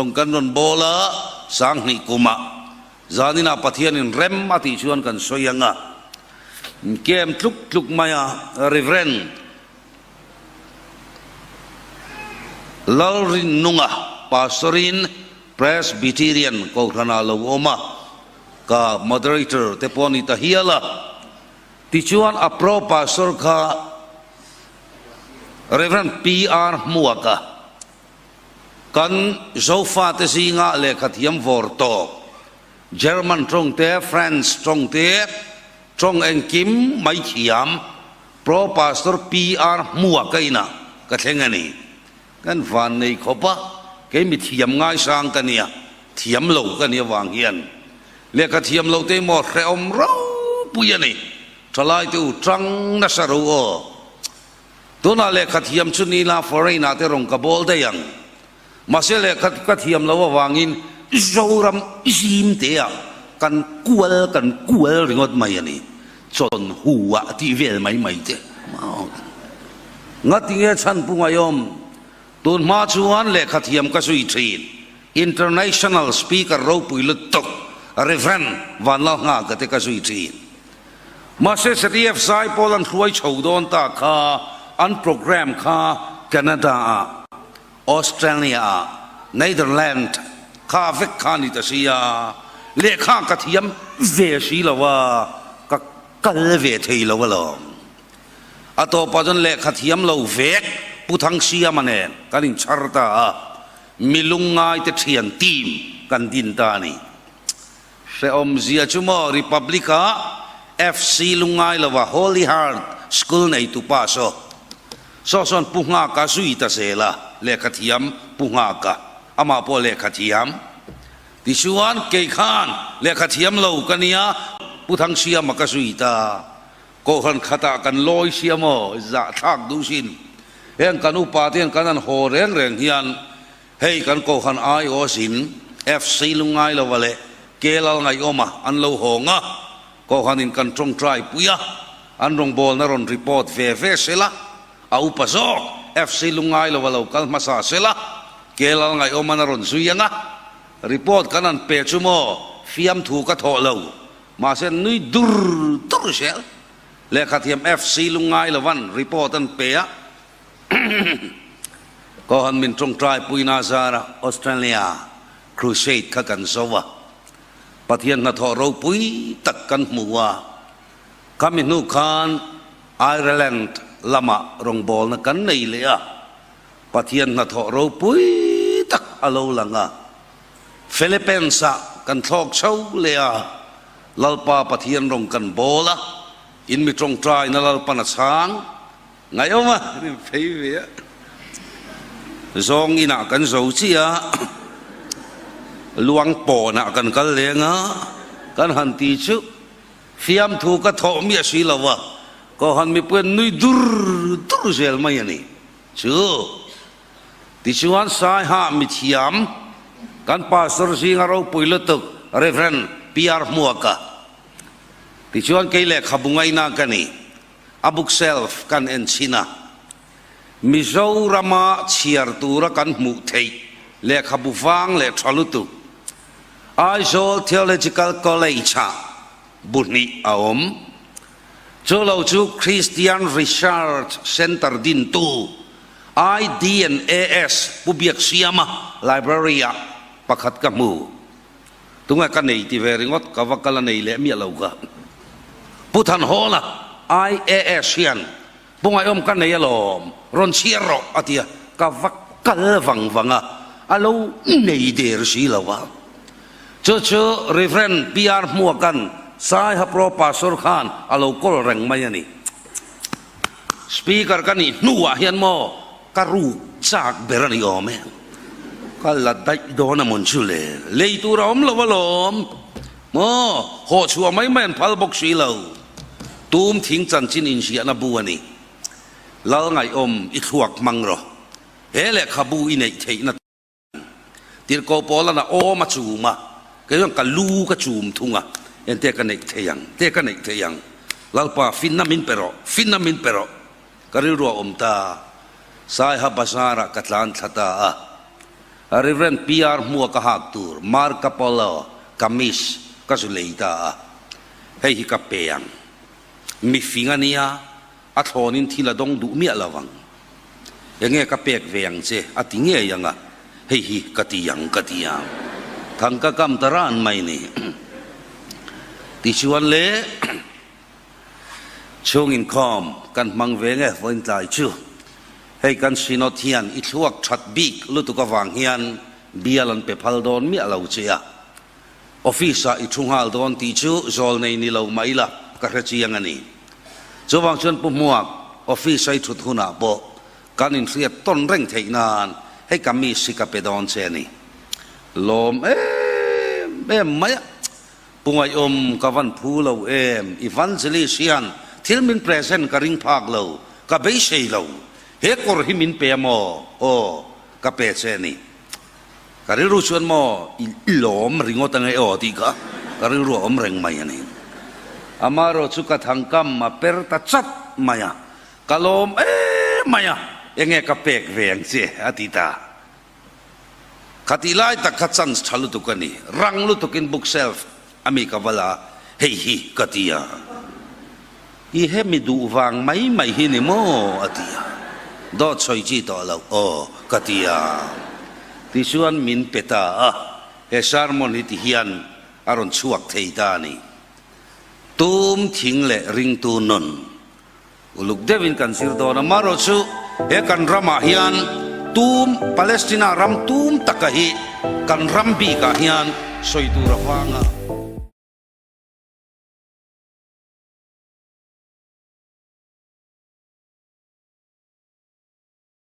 Rong kan ron bawl a, 2000 kum ah zanin ah Pathian in rem a tih chuan kan sawi ang a. Kem tluk tluk mai a Reverend Lalrinnunga Pastor in Presbyterian Kohhran ah lo awm a, ka moderator te pawh a ni ta hial a. Tichuan a pro pastor kha Rev. PR Hmuaka kan Zofate zingah lehkha thiam vawr tawk, German tawng te, French tawng te, tawng engkim mai thiam pro pastor PR Hmuaka inah ka thleng a ni. Kan van nei khawp a, kei mi thiam ngaisang ka nia, thiam lo ka nih avang hian lehkha thiam lo te maw hrehawm ropui a ni. Thalai te u tang nasa ro aw. Tunah lehkha thiam chu ni la foreign ah te rawn ka bawl daih ang. Mahse lehkha ka thiam lo avangin Zoram zim te ah kan kual kan kual ringawt mai a ni. Chawn hu ah tih vel mai mai te. Ngatinge chhan pu Ngaiawm, tun hma chuan lehkha thiam ka zui thin. International Speaker ropui lutuk Rev. Vanlalnghaka te ka zui thin. Mahse CDF Zaipawl an hruai chho dawn ta kha an program kha Canada ah, Australia ah, Netherland kha vek kha ni ta sia, lehkha ka thiam ve si lo a, ka kal ve thei lo alawm. A tawpah chuan lehkha thiam lo vek Pu Thangsiama nen kan inchhar ta a, mi lungngaite thian team kan din ta a ni. Hrehawmzia chu maw Republic-a FC lungngai lova Holy Heart School neitu pa saw saw sawn Pu Nghaka zui ta zel a, lehkha thiam Pu Nghaka, amah pawh lehkha thiam. Tichuan kei khan lehkha thiam lo ka nia Pu Thangsiama ka zui ta. Kohhran khatah kan lawi sia maw zahthlak duh sin. Heng kan upa te hian kan han haw reng reng hian hei kan kohhran aiaw zin FC lungngai lova leh Kelal ngaihawma an lo hawng a, kohhranin kan tawngtai pui a, an rawngbawlna rawn report ve ve sela, a upa zawk FC lungngai lova lo kal hmasa sela, Kelal ngaihawman a rawn zui ang a, report kan han pe chu maw fiamthu ka thawh lo. Mahse nui dur dur zel. Lehkhathiam FC lungngai lovan report an pe a, Kohan min tawngtai puina zara Australia Crusade kha kan zo a, Pathian hnathawh ropui tak kan hmu a, khami hnu khan Ireland lamah rawngbawlna kan nei leh a, Pathian hnathawh ropui tak a lo lang a. Philippines-ah kan thlawk chho leh a, Lalpa Pathian rawng kan bawl a, in mi tawngtaina Lalpan a chhang ngaihawm a, rin phei ve a, zawng inah kan zo chiah a, luang pawnah kan kal leng a, kan han ti chu fiamthu ka thawh miah si lo a, Kohhran mipui an nui dur dur zel mai a ni chu. Tichuan Saiha mithiam kan Pastor zinga ropui lutuk Rev. PR Hmuaka tichuan kei lehkhabu ngaina ka ni. A bookshelf kan en chhin a, Mizorama chhiar tura kan hmuh theih lehkhabu vang leh tha lutuk Aizawl Theological College-ah bu hnih a awm. Chu lo chu Christian Research Centre dintu IDNAS Pu Biaksiama Library ah pakhat ka hmu. Tunge ka nei ti ve ringawt ka va kal a nei leh miah lo ka. Pu Thanhawla IAS hian Pu Ngaihawm ka nei alawm, rawn chhiar rawh a ti a, ka va kal vang vang a, a lo nei der si lo a. Chu chu Rev. PR Hmuaka'n Saiha Pro Pastor khan a lo kawl reng mai a ni. Speaker ka nih hnuah hian maw ka ruk chak ber a ni awm e. Ka la daih dawn a mawn chu le. Lei tur a awm lo alawm. Maw haw chhuah mai mai an phal bawk si lo. Tum thing chanchin inziahna bu a ni. Lal ngaihawm i thluak hmang rawh. He lehkhabu i neih theihna Tirhkoh Paula'n a awm a chum a, kei chuan ka lu ka chum thung a, ente ka neih thei ang, te ka neih thei ang, Lalpa finna min pe rawh, finna min pe rawh, ka rilru a awm ta, Saiha Bazar ah ka tlan thla ta a. Rev. PR Hmuaka hak tur Marka Polo kamis ka zu lei ta a, hei hi ka pe ang. Mifing a nia, a thlawn in thil a dawng duh miah lo ang. Enge ka pek ve ang che a ti ngei ang a, hei hi ka ti ang ka ti a. Thang ka kam ta ran mai ni. Tichuan le Chung inkhawm kan hmang ve nge vawiin tlai chu hei kan Synod hian i thluak that bik lutuk avang hian bial an pe phal dawn miah lo che a, office ah i thu nghal dawn tih chu zawl nei ni lo mah ila ka hre chiang a ni. Chuvang chuan Pu Hmuak office a i thut hunah pawh kan inhriat tawn reng theih nan hei ka miss hi ka pe dawn che a ni. Lawm em em mai a. Pu Ngaihawm ka van phu lo em, Evangelist hian thil min present ka ring phak lo, ka beisei lo, he kawr hi min pe a maw? Aw, ka pe che a ni. Ka rilru chuan maw i lawm ringawt ange aw tih kha ka rilru a awm reng mai a ni. Amaherawh chu ka thangkam a per ta chat mai a, ka lawm em mai a, enge ka pek ve ang che a ti ta. Khatih lai tak kha chance tha lutuk a ni. Rang lutukin bookshelf a mi ka va la, hei hi ka ti a. I hemi duh vang mai mai hi ni maw? a ti a. Dawt sawi chi tawh loh aw ka ti a. Tichuan min pe ta a, he sermon hi ti hian a rawn chhuak thei ta a ni. Tum thing leh ringtu nun. Uluk deuhin kan zir dawn a, marawh chu he kan ramah hian tum Palestina ram tum taka hi kan ram bikah hian sawi tur a vang a.